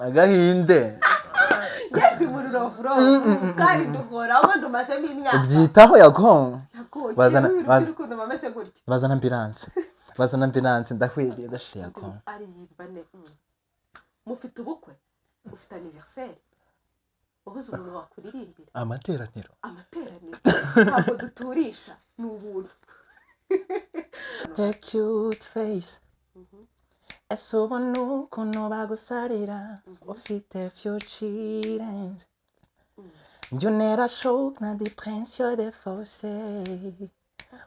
Agahinde. Ngende mu rurovurovu kandi duhoramo, ndumazemo imyaka. Ubyitaho, Yago. Bazana by'urukundo bameze gutya. Bazana ambulance, bazana ambulance, ndahwiriye, ndashiye, Yago. Aririmba ne mufite ubukwe, ufite anniversaire, wabuze umuntu wakuririmbira? Amateraniro. Amateraniro, ntabwo duturisha, ni ubuntu. The cute face. Ese ubona ukuntu bagusarira, ufite future irenze? Njye untera shock na depression de force.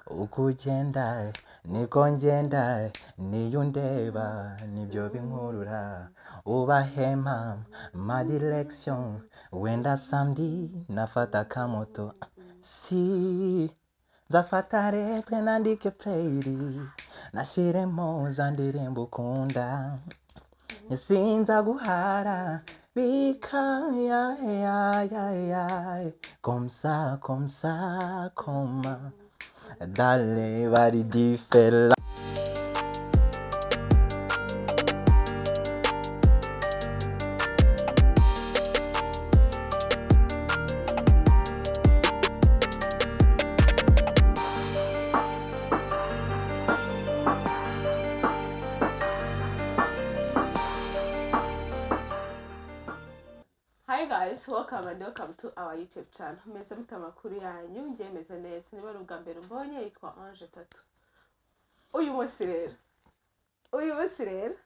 Uko ugenda niko ngenda, niyo undeba nibyo binkurura. Ubahema ma direction, wenda samedi nafata akamoto, si nzafata lettre nandike playlist, nashyiremo za ndirimbo ukunda, sinza guhara bika ya ya ya ya comme ça, comme ça, comme dale bari difera. Hi guys, welcome and welcome to our YouTube channel. Meze mute? Amakuru yanyu? Njye meze neza. Niba ari ubwa mbere mbonye, yitwa Ange Tatu. Uyu munsi rero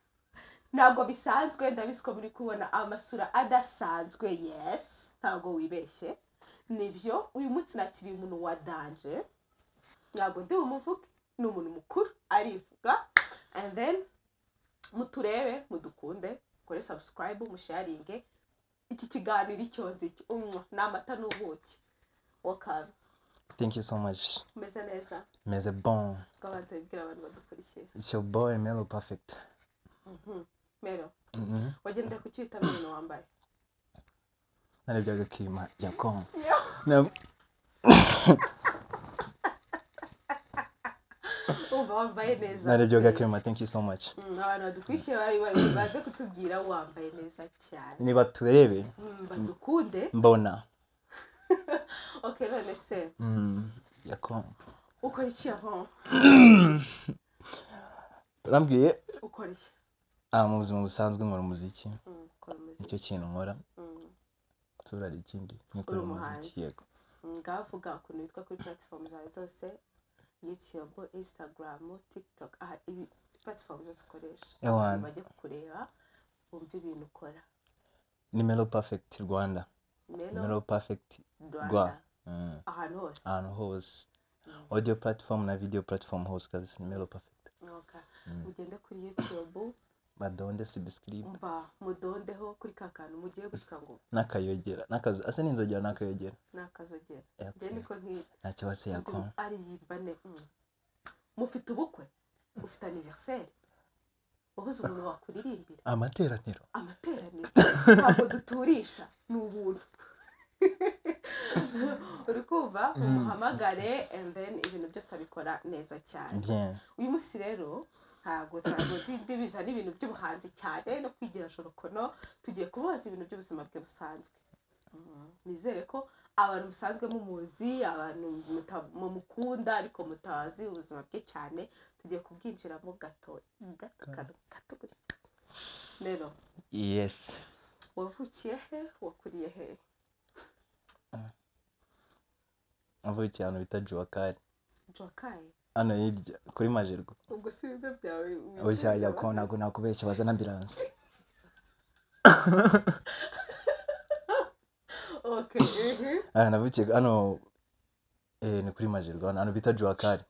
ntabwo bisanzwe, ndabizi ko muri kubona amasura adasanzwe. Yes, ntabwo wibeshye, nibyo. Uyu munsi nakiriye umuntu wa danger, ntabwo ndi bumuvuge, ni umuntu mukuru, arivuga, and then muturebe, mudukunde, mukore subscribe, musharinge iki kiganiro. Icyo nzi cyo unywa ni amata n'ubuki. Welcome. Thank you so much. Umeze neza? Meze bon. Bw'abantu, bibwira abantu badukurikiye. It's your boy Melo Perfect. Mero, wagendeye ku cyita ibintu wambaye? Narebye agakima, Yago. Umva, wambaye neza. Narebye agakima, thank you so much. Abantu badukurikiye bari baze kutubwira, wambaye neza cyane. Niba turebe. Badukunde. Mbona. Okay, none se Yago. ukora iki aho? Urambwiye? Ukora iki? Ah, mu buzima busanzwe nkora umuziki. Ukora umuziki. Nicyo kintu nkora. Turari ikindi nkikora Uri umuziki. umuhanzi. Yego. Ngavuga ukuntu witwa kuri platform zawe zose, YouTube, Instagram, TikTok, aha ibi platform zose ukoresha. Ewana. Abantu bajye kukureba, bumve ibintu ukora. Ni Melo Perfect Rwanda. Melo Melo Perfect Rwa. Rwanda. Ahantu hose. Ahantu hose, audio platform na video platform hose kabisa ni Melo Perfect. Okay. Mugende kuri YouTube. Badonde subscribe. Mva mudondeho kuri ka kantu mugiye gushika ngo N'akayogera, n'akazu asa n'inzogera n'akayogera. N'akazogera. Yeah. Njye niko nkita. Nta kibazo, Yago. Aririmba ne mufite ubukwe, ufite anniversaire, wabuze umuntu wakuririmbira? Amateraniro. Amateraniro, ntabwo duturisha, ni ubuntu. Uri kumva? Umuhamagare and then ibintu byose abikora neza cyane. Bien. Uyu munsi rero ntabwo ndibiza n'ibintu by'ubuhanzi cyane no kwigira jorokono, tugiye kubaza ibintu by'ubuzima bwe busanzwe. Nizere ko abantu musanzwe mumuzi, abantu mumukunda ariko mutazi ubuzima bwe cyane, tugiye kubwinjiramo gato gato gato gato gutya. Rero, Yes. wavukiye he? Wakuriye he? Navukiye ahantu bita Juwakari. Jokayi? Hano hirya kuri Majerwa. Ubwo si ibigo byawe? Oya Yago, ntabwo nakubeshya, bazana ambulance. Okay. Ah, navukiye hano, ni kuri Majerwa, hano ahantu bita Juwakari.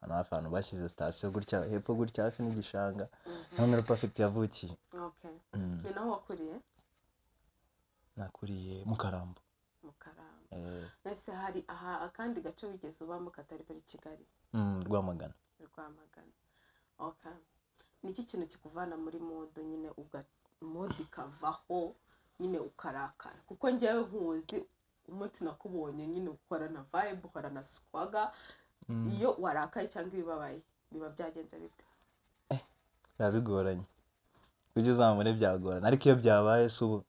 Hano hafi, ahantu bashyize sitasiyo gutya hepfo gutya, hafi n'igishanga, niho Melo Perfect yavukiye. Okay, ni naho wakuriye? Nakuriye Mukarambo. Mu Karambo. Eh. Ese hari aha akandi gace wigeze ubamo katari muri Kigali? Rwamagana. Rwamagana, okay. Ni iki kintu kikuvana muri mood nyine, uga mood ikavaho nyine ukarakara? Kuko njyewe nkuzi, umunsi nakubonye nyine ukorana vibe, ukorana swagger. Iyo warakaye cyangwa iyo ubabaye biba byagenze bite? Biba bigoranye. Kugira uzamubone byagorana, ariko iyo byabaye si ubu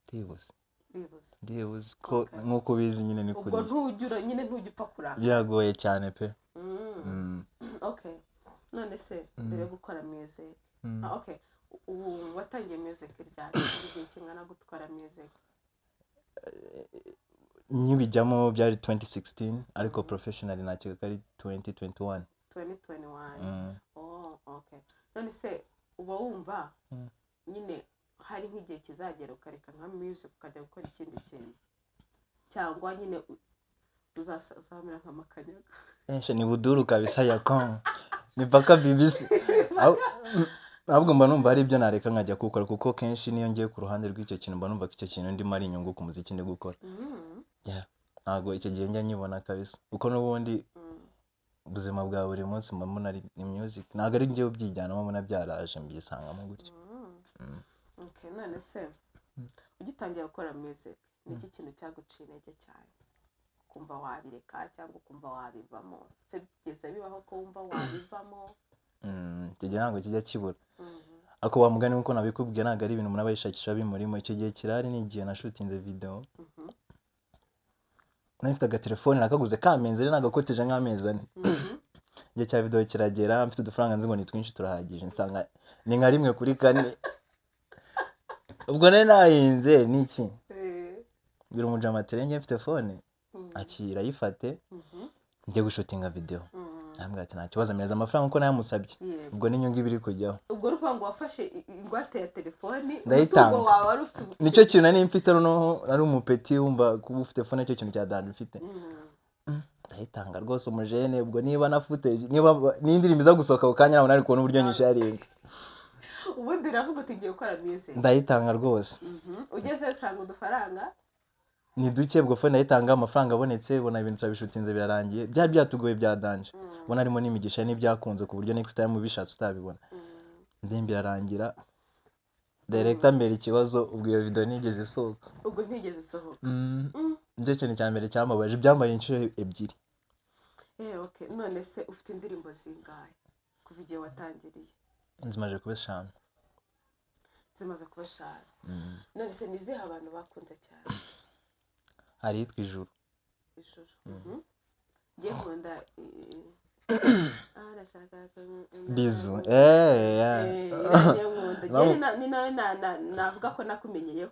ndibuze. Bibuze. Ndibuze ko Okay. nk'uko ubizi nyine ni Ubwo kuri ntujya nyine, ntujya upfa kurakara. Biragoye cyane pe. Okay, none se mbere yo gukora music, ah, okay, ubu watangiye music ryari? Umaze igihe kingana gutwara music? Nkibijyamo byari 2016, ariko professionally nakeka ko ari 2021. 2021? Mm. Oh, okay. None se uba wumva nyine hari nk'igihe kizagera ukareka nka music ukajya gukora ikindi kintu, cyangwa nyine uzamera nka Makanyaga? Eshe, ni buduru kabisa ya kon ni paka BBC. Ahubwo mba numva hari ibyo nareka nkajya kuwukora, kuko kenshi niyo ngiye ku ruhande rw'icyo kintu mba numva ko icyo kintu ndimo ari inyungu ku muziki ndi gukora. Yeah. Ntabwo icyo gihe njya nyibona kabisa, kuko n'ubundi ubuzima bwa buri munsi mba mbona ari ni music, ntabwo ari njyewe ubyijyanamo, mbona byaraje mbyisangamo gutyo. Okay, none se ugitangira gukora music, ni iki kintu cyaguciye intege cyane ukumva wabireka cyangwa ukumva wabivamo? Se byigeze bibaho ko wumva wabivamo? Icyo gihe ntabwo kijya kibura, ariko wa mugani nk'uko nabikubwiye, ntabwo ari ibintu umuntu aba yishakisha bimurimo. Icyo gihe kirahari, ni igihe nashutinze video, nari mfite agatelefone nakaguze kamenze, rero nagakoteje nk'amezi 4. Igihe cya video kiragera, mfite udufaranga nzi ngo ni twinshi turahagije, nsanga ni nka rimwe kuri kane. Ubwo nari nahinze n'iki, bwira umujama ati: "Njye mfite phone, akira ayifate, njye gushutinga video." Arambwira ati: "Nta kibazo," ampereza amafaranga uko nayamusabye. Ubwo n'inyungu iba iri kujyaho. Ubwo ni ukuvuga ngo wafashe ingwate ya telefoni, Ndayitanga. umutungo wawe wari ufite Nicyo kintu nari mfite noneho, nari umupeti, wumva kuba ufite phone nicyo kintu cya danger ufite. Ndayitanga rwose umujene. Ubwo niba na footage, niba n'indirimbo iza gusohoka ako kanya, ntabwo nari kubona uburyo nyisharinga. Ubundi uravuga uti: "Ngiye gukora music." Ndayitanga rwose. Ugezeyo usanga udufaranga Ni duke. Ubwo phone ndayitanga, amafaranga abonetse, ubona ibintu turabishutinze birarangiye. Byari byatugoye bya danger, ubona harimo n'imigisha n'ibyakunze ku buryo next time ubishatse utabibona. Indirimbo irarangira, director mbere ikibazo, ubwo iyo video ntigeze isohoka. Ubwo ntigeze isohoka. Nicyo kintu cya mbere cyambabaje, byambaye inshuro ebyiri. Okay. None se ufite indirimbo zingahe kuva igihe watangiriye? Zimaze kuba 5. Zimaze kuba 5. None se ni izihe abantu bakunze cyane? Hari iyitwa Ijuru. Ijuru. Ngiye nkunda arashaka Bizu, eh, yeah. Eh, iriya nkunda. Njyewe ni nayo navuga ko nakumenyeyeho.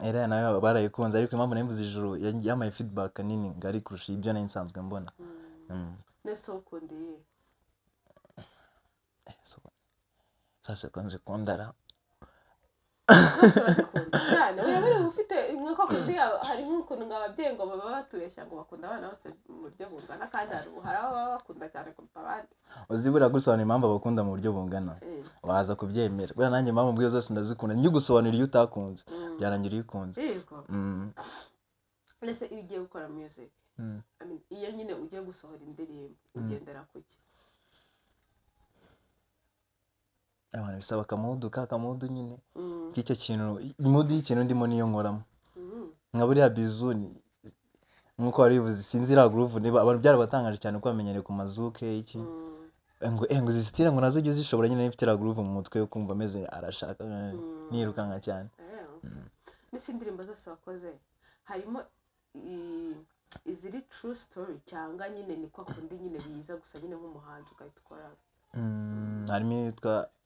Iriya nayo barayikunze, ariko impamvu nayivuze Ijuru, yampaye feedback nini ngari kurusha ibyo nari nsanzwe mbona. None se wowe ukunda iyihe? Zose ko nzikunda ra? Zose urazikunda cyane? Oya, buriya ufite nk'uko kundi hari nk'ukuntu ngo ababyeyi ngo baba batubeshya ngo bakunda abana bose mu buryo bungana, kandi hari abo baba bakunda cyane kuruta abandi. Uzi buriya gusobanura impamvu abakunda mu buryo bungana, waza kubyemera. Buriya nanjye impamvu mbwiye zose ndazikunda, njye ugusobanurira iyo utakunze, byarangira iyo ukunze. Yego. Mbese iyo ugiye gukora music, I mean, iyo nyine ugiye gusohora indirimbo, ugendera ku ki? Abantu bisaba akamood, ka kamood nyine k'icyo kintu, imood y'ikintu ndimo niyo nkoramo. Nka buriya Bizu nk'uko wari bivuze, sinzi iriya groove niba abantu byarabatangaje cyane ko bamenyereye ku mazouk iki, ngo izi style ngo nazo ujye uzishobora nyine, mfite iriya groove mu mutwe yo kumva ameze arashaka, nirukanka cyane. N'ese indirimbo zose wakoze harimo iziri true story, cyangwa nyine ni kwa kundi nyine biza gusa nyine nk'umuhanzi ugahita ukora? Harimo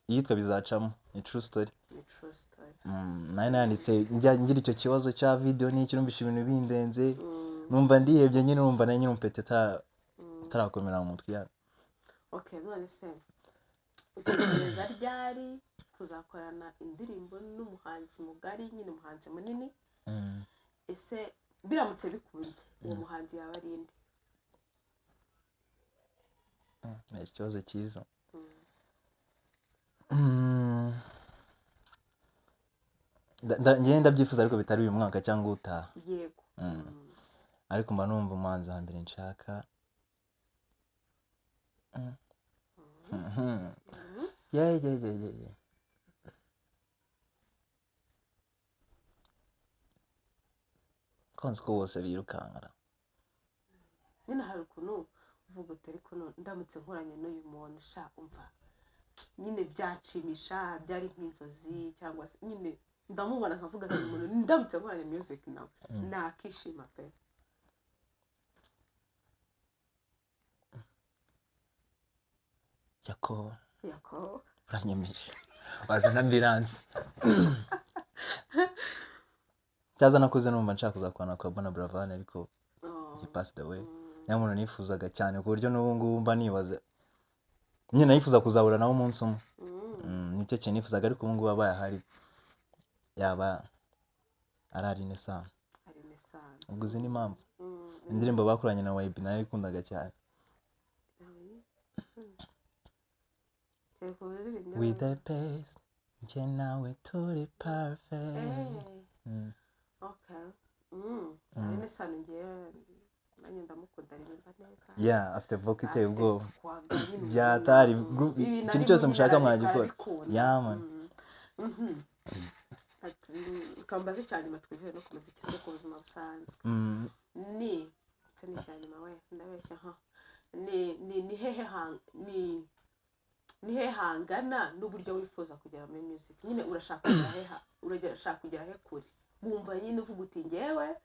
iyitwa Bizacamo, ni true story. Ni true story. Nayo nanditse njya ngira icyo kibazo cya video n'iki, numvishe ibintu bindenze, numva ndihebye nyine, numva nayo nyine umupeti atarakomera mu mutwe ya. Okay, none se utekereza ryari kuzakorana indirimbo n'umuhanzi mugari nyine, umuhanzi munini? Ese biramutse bikunze, uwo muhanzi yaba ari inde? Ni ikibazo cyiza. Njyewe ndabyifuza, ariko bitari uyu mwaka cyangwa utaha. Ariko mba numva umuhanzi wa mbere nshaka. Yeah. Ko nzi ko bose birukankara. Nyine hari ukuntu Uvuga uti ariko ndamutse nkoranye n'uyu muntu, sha umva nyine byanshimisha, byari nk'inzozi, cyangwa se nyine ndamubona nkavuga ati uyu muntu ndamutse nkoranye music nawe nakishima pe. Yako. Yako. Uranyemeje, wazana ambulance. Cyaza nakuze numva nshaka kuzakorana kwa Bona Buravan, ariko Oh. he passed away. Niyo muntu nifuzaga cyane, ku buryo n'ubu ngubu mba nibaza nyine, nifuza kuzahura nawe umunsi umwe. Nicyo kintu nifuzaga, ariko ubu ngubu abaye ahari yaba ari Aline Sano. Aline Sano. Ubwo uzi n'impamvu? Indirimbo bakoranye na YB narayikundaga cyane. Kereka uririmbye. With the best, njye nawe turi perfect. Okay. Aline Sano ngewe nanjye ndamukunda, aririmba neza. Yeah, afite vocal iteye Afite ubwoba. swagger nyine. Byatari Ibintu ikintu arimo cyose nyine mushaka mwagikora. arabikunda. Yeah, man. Ati, kambaze icya nyuma twivire no ku muziki, se ku buzima busanzwe. Ni ndetse ni icya nyuma we, ndabeshya ha, ni hehe ni hehe hangana n'uburyo wifuza kugera muri music nyine? Urashaka kugera he urashaka kugera he kure wumva nyine uvuga uti ngewe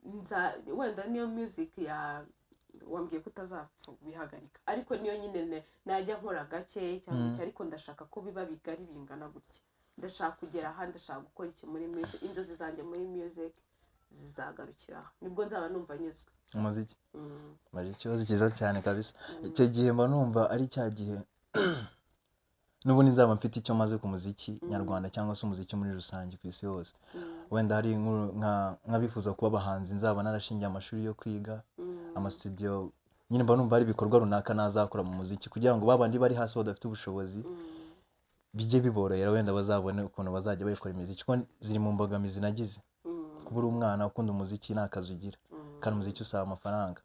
nza wenda niyo music ya wambwiye ko utazapfa bihagarika, ariko niyo nyine najya nkora gake cyangwa iki, ariko ndashaka ko biba bigari bingana gutya, ndashaka kugera aha, ndashaka gukora iki muri music, inzozi zanjye muri music zizagarukira aha, nibwo nzaba numva nyuzwe. Umuziki. Baje ikibazo cyiza cyane kabisa. Icyo gihe mba numva ari cya gihe n'ubundi nzaba mfite icyo maze ku muziki nyarwanda cyangwa se umuziki muri rusange ku isi hose. Wenda hari nk'abifuza kuba abahanzi, nzaba narashingiye amashuri yo kwiga, amasitudiyo nyine. Mba numva hari ibikorwa runaka nazakora mu muziki kugira ngo babandi bari hasi badafite ubushobozi bijye biborohera, wenda bazabone ukuntu bazajya bayikora imiziki, kuko ziri mu mbogamizi nagize. Kuba uri umwana ukunda umuziki nta kazi ugira, kandi umuziki usaba amafaranga.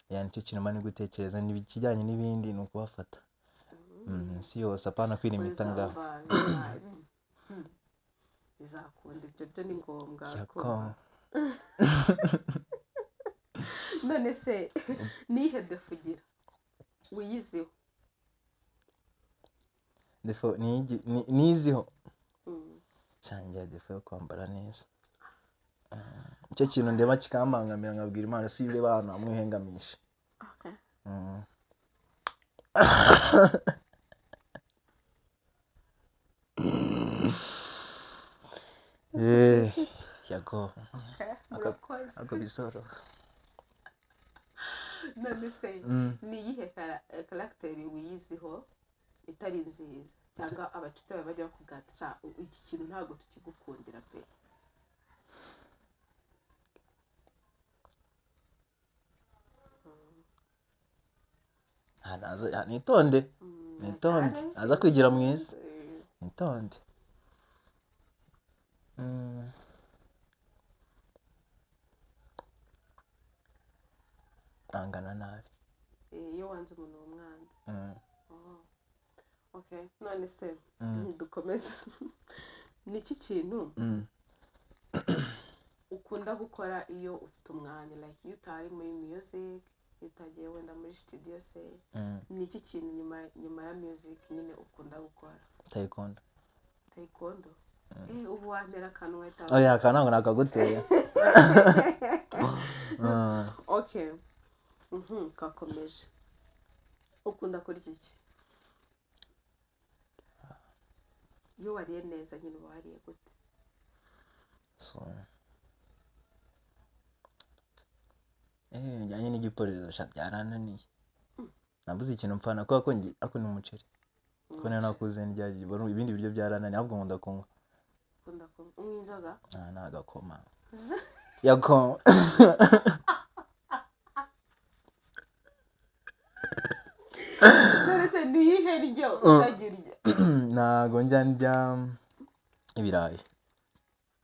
Yeah, nicyo kintu mba ndi gutekereza. Ni ikijyanye n'ibindi ni ukubafata si yose, apana kwirimita ngaho. Bizakunda, ibyo byo ni ngombwa. Yako. Kumva. None se nihe défaut ugira wiyiziho? Défaut niziho? Shangira défaut yo kwambara neza. Nicyo kintu ndeba kikambangamira, nkabwira Imana si ureba ahantu hamwe uhengamisha. Yeah. Yago. Okay, murakoze. Ako bizoroha. None se ni iyihe caractère wiyiziho itari nziza, cyangwa abacuti bawe bajya bakubwira ati: "Sha, iki kintu ntabwo tukigukundira pe"? Ah, nitonde. Nitonde. Cyane. Aza kwigira mwiza. Nitonde. Angana nabi. Iyo wanze umuntu uba umwanzi. Oh. Okay, none se dukomeze, ni iki kintu ukunda gukora iyo ufite umwanya, like iyo utari muri music, iyo utagiye wenda muri studio se? Ni iki kintu nyuma ya music nyine ukunda gukora? Taekwondo. Taekwondo? Ubu wantera akantu nkahita Oya, aka ntabwo nakaguteye. Okay, kakomeje. Ukunda kurya iki? Iyo wariye neza nyine uba wariye gute? So. Bijyanye n'igipolisi sha byarananiye. Nabuze ikintu mpfana kubera ko ngi ako ni umuceri. Kuko niyo nakuze ndya ibindi biryo byarananiye, ahubwo nkunda kunywa. Ukunda kunywa? Unywa inzoga? Ah, ni agakoma. Yako. None se ni iyihe ndyo utajya urya? Ntago njya ndya ibirayi.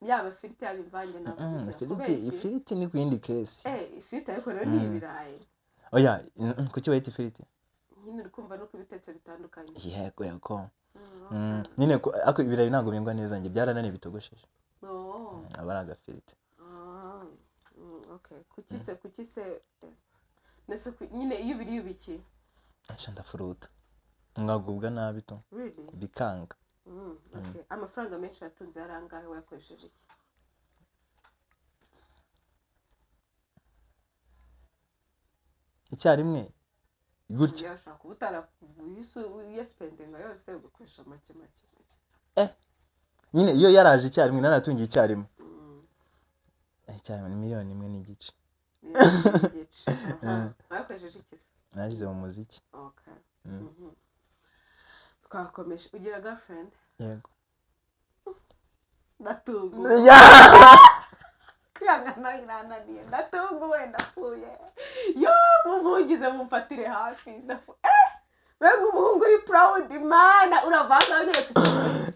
Yaba ifiriti, yaba imvange, ntabwo urya? Ifiriti, Kubera iki? ifiriti ni ku yindi case. Ifiriti ariko rero ni ibirayi. Oya, kuki bayita ifiriti? Nyine uri kumva nuko ibitetse bitandukanye. Yego, yego. Nyine ariko ibirayi ntabwo bingwa neza, njye byarananiye bitogosheje. Oh. Aba ari agafiriti. Ah, okay. Kuki se Nese nyine iyo ubiriye ubiki? Asha, ndafuruta nkagubwa nabi to. Really? Bikanga. Okay. Amafaranga menshi watunze yari angahe? Wayakoresheje iki? Icyarimwe gutya? Yashaka kuba utara uyasipendinga yose, ugakoresha make make make. Nyine iyo yaraje icyarimwe, naratungiye icyarimwe. Icyarimwe ni miliyoni 1.5. Miliyoni n'igice. Aha. Wayakoresheje iki se? Nashyize mu muziki. Okay. Twakomeje. Ugira girlfriend? Yego. Ndatunguwe. Yeah! Kwihangana birananiye, ndatunguwe, ndapfuye. Yo, mumpungize, mumfatire hafi, ndapfuye. Mbega umuhungu uri proud! Mana, uravanga wanyeretse.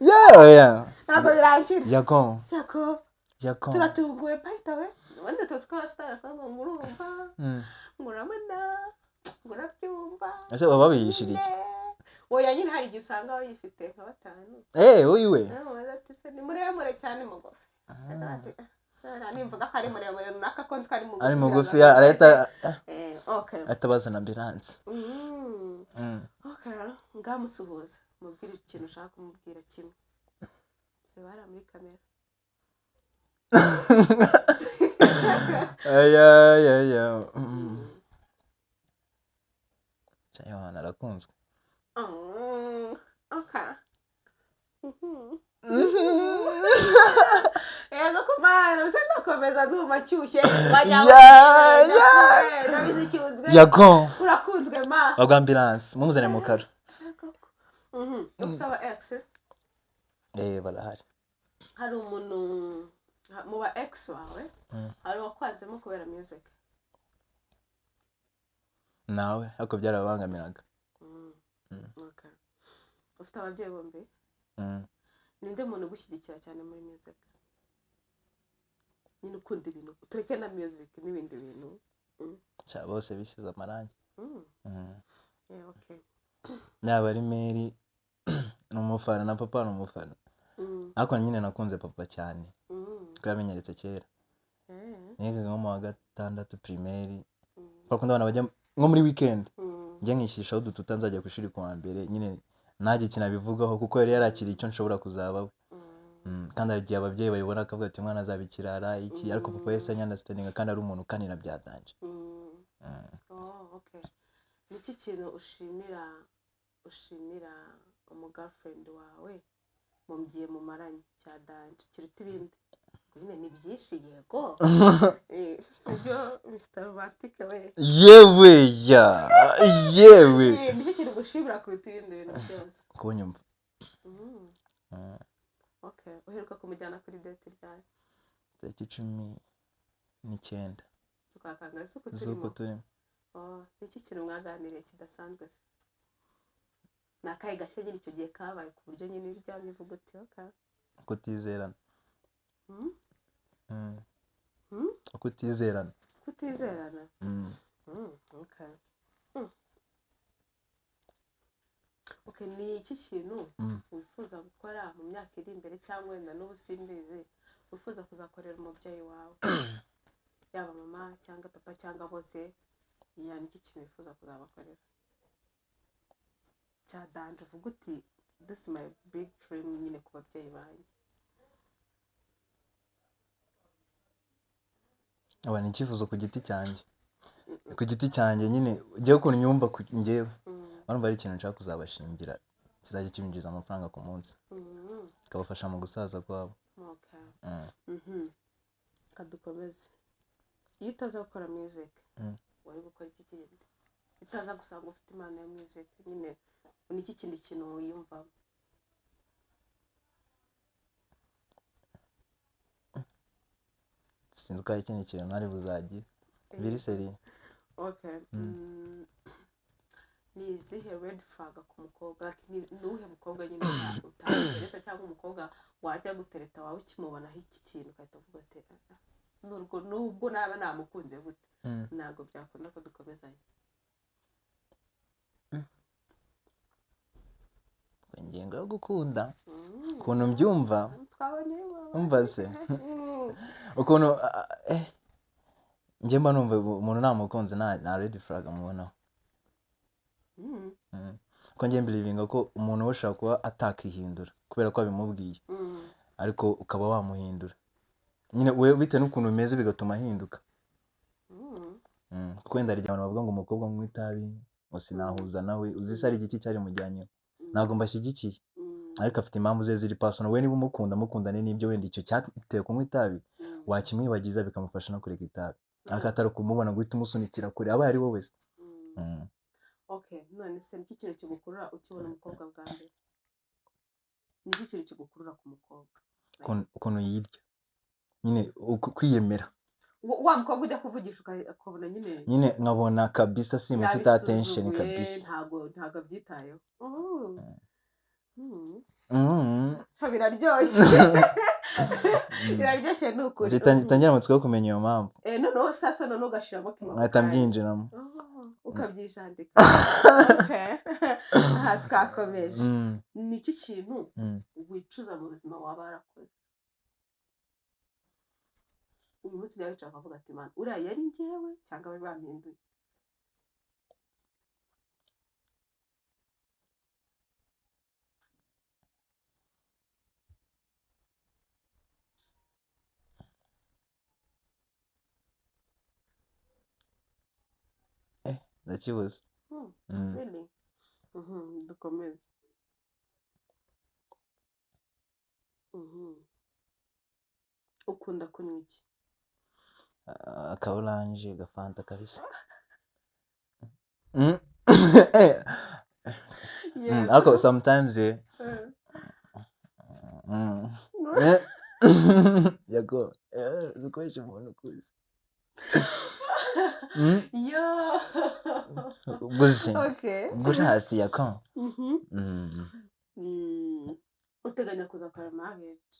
Yeah. Ntabwo birangira. Yago. Jacob. Yago. Turatunguwe pahita we. Ubundi tuzi ko abasitari bavuga ngo urumva, ngo urabona, ngo urabyumva. Ese baba babihishira iki? Oya nyine, hari igihe usanga bayifite nka batanu. Eh, uyu we. Nawe ati se ni muremure cyane, mugufi? Ati, "Ah, nimvuga ko ari muremure runaka, ko nzi ko ari mugufi." Ari mugufi arahita Okay. ahita bazana ambulance. Okay, ngamusuhuza, mubwire ikintu ushaka kumubwira kimwe. Reba hariya muri kamera. Aya aya aya. Yohana arakunzwe. Okay. Yego kumana, usa ndakomeza ndumva nshyushye. Yeah. Ndabizi icyunzwe. Yago. Urakunzwe ma. Bagwa ambulance, mumuzane mu karo. Ufite aba ex? Eh, barahari. Hari umuntu mu ba ex wawe, hari uwakwanzemo kubera music? Nawe ariko byarabangamiraga. Okay. Ufite ababyeyi bombi? Mm. Ninde muntu ugushyigikira cyane muri music nyine, ukunda ibintu, tureke na music n'ibindi bintu? Sha, bose bisize amarangi. Yeah, okay. Yaba ari Mary ni umufana, na papa ni umufana. Ariko nyine nakunze papa cyane kuko yamenyeretse kera. Nigaga nko mu wa gatandatu primaire, kwa kundi abana bajya nko muri weekend, njye nkishyishaho udututa nzajya ku ishuri ku wa mbere. Nyine ntajye kinabivugaho kuko yari yarakiriye icyo nshobora kuzaba we. Kandi hari igihe ababyeyi babibona akavuga ati umwana azaba ikirara iki, ariko papa wese anyunderstandinga kandi ari umuntu ukanira bya danger. Oh, okay. Niki kintu ushimira umugirlfriend wawe mu gihe mumaranye cya danger kiruta ibindi? Nyine ni byinshi, yego. Sibyo, Mr Romantic we? Yewe ya yewe. Niki kintu gushimira kuruta ibindi bintu byose? Kunyumva. Okay, uheruka kumujyana kuri date ryari? Tariki 19. Tukakanga se uko z'uko turimo? Turimo. Oh, niki kintu mwaganiriye kidasanzwe se? Ni akahe gashya nyine icyo gihe kabaye ku buryo nyine iyo uryamye uvuga uti okay? Kutizerana. Kutizerana. Kutizerana. Okay. Okay, ni iki kintu wifuza gukora mu myaka iri imbere, cyangwa wenda n'ubu simbizi, wifuza kuzakorera umubyeyi wawe, yaba mama cyangwa papa cyangwa bose? Ya, ni iki kintu wifuza kuzabakorera cya danger, uvuga uti this is my big dream nyine ku babyeyi banjye? Aba ni icyifuzo ku giti cyanjye, ku giti cyanjye nyine njyewe ukuntu nyumva njyewe barumva ari ikintu nshaka kuzabashingira kizajya kibinjiriza amafaranga ku munsi, kikabafasha mu gusaza kwabo. Okay. Kadukomeze. Iyo utaza gukora music, wari gukora iki kindi? Utaza gusanga ufite impano ya music nyine, ni iki kindi kintu wiyumvamo? Sinzi ko hari ikindi kintu ntari buzagire biri sérieux. Okay. Ni izihe red flag ku mukobwa? Like, ni uwuhe mukobwa nyine utatereta, cyangwa umukobwa wajya gutereta wawe ukimubonaho iki kintu ugahita uvuga ati: "Ah, ah, nubwo naba namukunze gute, ntabwo byakunda ko dukomezanya"? Ingingo yo gukunda, ukuntu mbyumva, Twabonye. Umva se ukuntu Njye mba numva umuntu namukunze nta red flag amubonaho. Ko njye mbelievinga ko umuntu we ashobora kuba atakihindura kubera ko abimubwiye, ariko ukaba wamuhindura nyine we bitewe n'ukuntu umeze bigatuma ahinduka. Kuko wenda hari igihe abantu bavuga ngo umukobwa unywa itabi ngo sinahuza nawe, uzi se ari igiki cyarimujyanyeho? Ntabwo mbashyigikiye, ariko afite impamvu ze ziri personal. We niba umukunda, mukundane n'ibyo, wenda icyo cyateye kunywa itabi wakimwibagiza bikamufasha no kureka itabi, ariko atari ukumubona guhita umusunikira kure abaye ari wowe se. Okay, none se niki kintu kigukurura ukibona umukobwa bwa mbere? Niki kintu kigukurura ku mukobwa? Ukuntu yirya nyine, kwiyemera. Wa mukobwa ujya kuvugisha ukabona nyine nyine nkabona kabisa simufite attention yabisuzuguye, kabisa. Ntabwo abyitayeho. Biraryoshye, biraryoshye ni ukuri. Ngitangira amatsiko yo kumenya iyo mpamvu. Noneho sasa noneho ugashiramo kima nkahita mbyinjiramo. Oh, ukabyijandika. Okay. Aha twakomeje. Ni iki kintu wicuza mu buzima waba warakoze uyu munsi, ujya wicara ukavuga ati: "Man, uriya yari njyewe cyangwa bari bampinduye"? Ndakibuze. Really? Dukomeze. Ukunda kunywa iki? Ah, aka orange, gafanta kabisa. Ariko sometimes Yago, uzi kubeshya umuntu ukuze. Yo. Guzi. Okay. Gurasi yako. Uteganya kuzakora marriage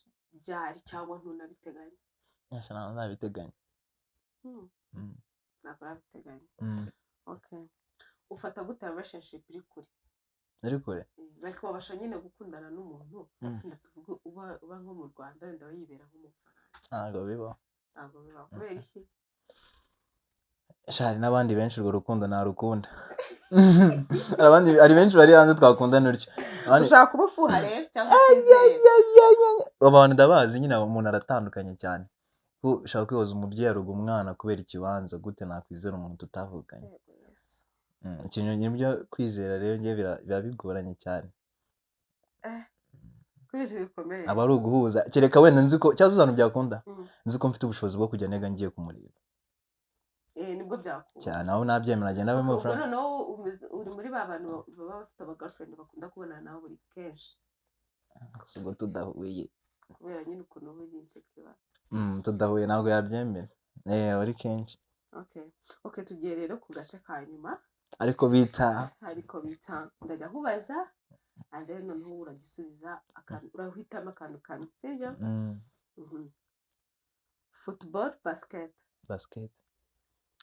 ryari cyangwa ntunabiteganya? Yasha, ntabwo nzabiteganya. Ntabwo urabiteganya. Okay, ufata gute relationship iri kure? Iri kure? Like wabasha nyine gukundana n'umuntu, wenda tuvuge uba nko mu Rwanda, wenda yibera nko mu Bufaransa? Ntabwo bibaho. Ntabwo bibaho? Kubera iki? Sha, hari n'abandi benshi urwo rukundo ntarukunda. Hari abandi, hari benshi bari hanze twakundana utyo. Ushobora kuba ufuha rero cyangwa utizeye. Abantu ndabazi nyine, umuntu aratandukanye cyane. Ko ushaka kwibaza umubyeyi aruga umwana kubera ikibanza, gute nakwizera umuntu tutavukanye? Yego, Yesu. Ikintu byo kwizera rero njye biba bigoranye cyane. Kubera ibintu bikomeye. Aba ari uguhuza, kereka wenda nzi ko cyangwa se abantu byakunda, nzi ko mfite ubushobozi bwo kujya nega ngiye kumureba. Nibwo byakunda. Cyane, aho nabyemera agenda abemo Ubwo amafaranga. Noneho uri muri ba bantu baba bafite aba girlfriend bakunda kubonana nabo buri kenshi? Gusa ubwo tudahuye. Kubera nyine ukuntu uba uri insecure. Tudahuye ntabwo yabyemera, aba ari kenshi. Okay, tugiye rero ku gace ka nyuma. Ariko bita Ariko bita ndajya nkubaza and then noneho uragisubiza akantu, urahitamo akantu kamwe, sibyo? Football, basket? Basket.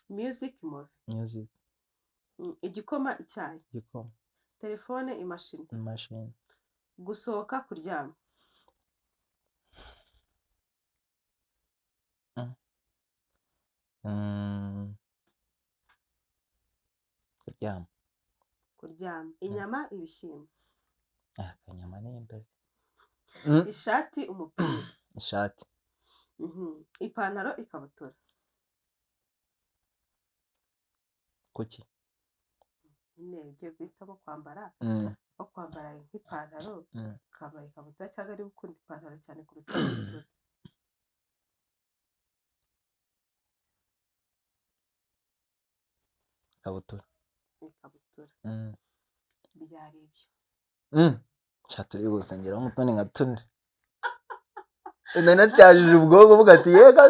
Music, movie? Music. Igikoma, icyayi? Igikoma. Telefone, imashini? Imashini. Gusohoka, kuryama? Kuryama. Kuryama. Inyama, ibishyimbo? Ah, akanyama ni imbere. Ishati, umupira? Ishati. Ipantaro, ikabutura? Kuki? Nyine ugiye guhitamo kwambara, aho kwambara nk'ipantaro, ukambara ikabutura, cyangwa niba ukunda ipantaro cyane kuruta ikabutura. Ikabutura. Ikabutura. Byari ibyo. Sha, turi gusengera nk'utuni nka tune, nari natyajije ubwonko buvuga ati yega.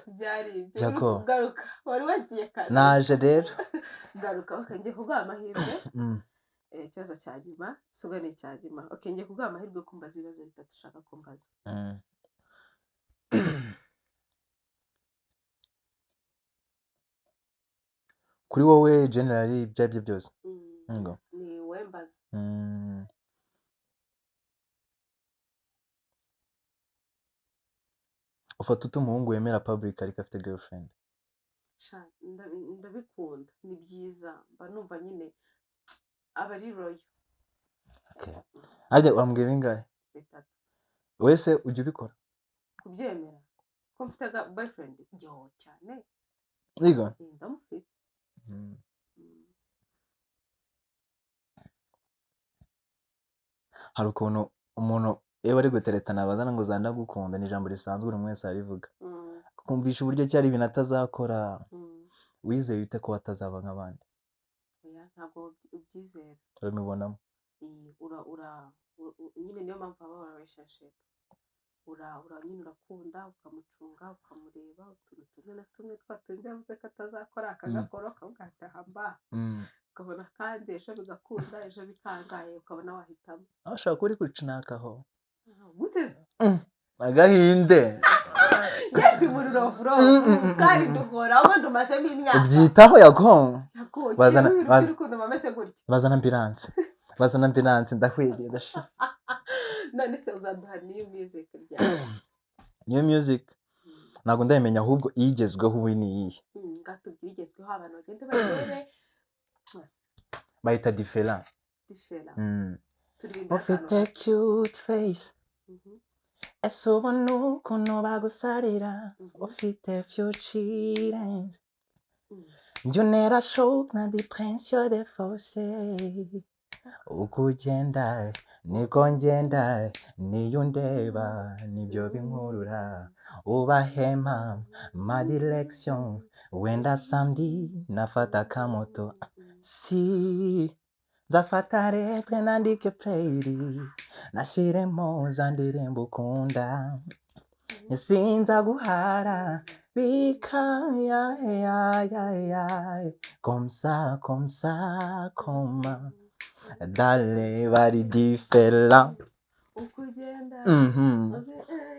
Byari ibyo. Yego. Uri kugaruka, wari wagiye kare. Naje rero. Garuka. Okay, ngiye kuguha amahirwe. Ikibazo cya nyuma, si ubwo ni icya nyuma. Okay, ngiye kuguha amahirwe yo kumbaza ibibazo bitatu ushaka kumbaza. Kuri wowe generally, ibyo ari byo byose? Ngo Ni wowe mbaza. Ufata ute umuhungu wemera public ariko afite girlfriend? Sha, ndabikunda, ni byiza, mba numva nyine aba ari loyal. Okay. Harya wambwira bingahe? Bitatu. Wese ujya ubikora? Kubyemera ko mfite aga boyfriend? Yo, cyane. Yego. Eh, ndamufite. Hari ukuntu umuntu iyo bari guteretana bazana ngo za "ndagukunda", ni ijambo risanzwe, buri umwe wese arivuga, kumvisha uburyo ki hari ibintu atazakora. Wizeye ute ko atazaba nk'abandi? Oya, ntabwo ubyizera. Urabibonamo. Eh, ura ura nyine niyo mpamvu habaho relationship. Ura nyine urakunda, ukamucunga, ukamureba utuntu tumwe na tumwe, twa tundi yavuze ko atazakora, akagakora, ukavuga ati aha mba. Ukabona kandi ejo bigakunda, ejo bikangaye, ukabona wahitamo. Aho ushobora kuba uri kucinakaho. Guteze? Agahinde. Ngende mu rurovuro kandi duhoraho, ndumazemo imyaka. Ubyitaho, yago. Yago, ibintu by'urukundo bameze gutya. Bazana ambulance, bazana ambulance, ndahwiriye, ndashize. None se uzaduha new music ryari? New music ntabwo ndayimenya, ahubwo iyigezweho ubu ni iyihe? Ngatubwire igezweho, abantu bagende barebe. Bayita Difera. Difera. Turirimbira Ufite akantu. cute face, ese ubona ukuntu bagusarira? Ufite future irenze. Njye untera shock na depression de force. Uko ugenda niko ngenda, niyo undeba nibyo binkurura, ubahema ma direction. Wenda samedi nafata akamoto, si nzafata lettre nandike playlist, nashyiremo za ndirimbo ukunda, sinza guhara bika ya ya ya ya, comme ça, comme ça, comme dale bari différent. Uko ugenda.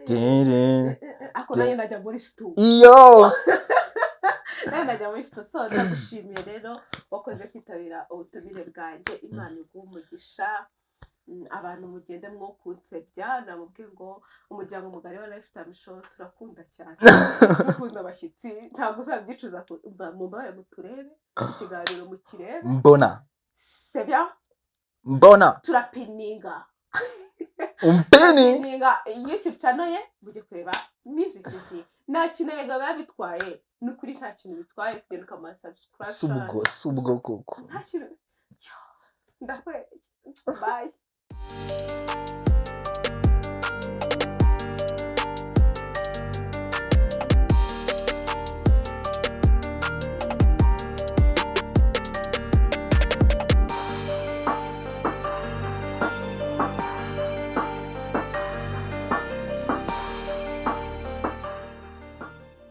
Tiri. Ako nanjye ndajya muri stu. Iyo. Nanjye ndajya muri stu. So ndagushimiye rero, wakoze kwitabira ubutumire bwanjye, Imana iguhe umugisha. Abantu mugende mwo kunsebya, namubwiye ngo umuryango mugari wa Lifetime Show turakunda cyane, dukunda abashyitsi, ntabwo uzabyicuza. Mumbabarire muturebe ikiganiro, mukirebe. Mbona. Sebya. Mbona. Turapininga. Umpini. Pininga YouTube channel ye, mujye kureba music zi. Nta kintu erega biba bitwaye, ni ukuri nta kintu bitwaye kugenda ukamuha subscription. Si ubwo, si ubwo koko. Nta kintu. Yo, ndakwereka, bye.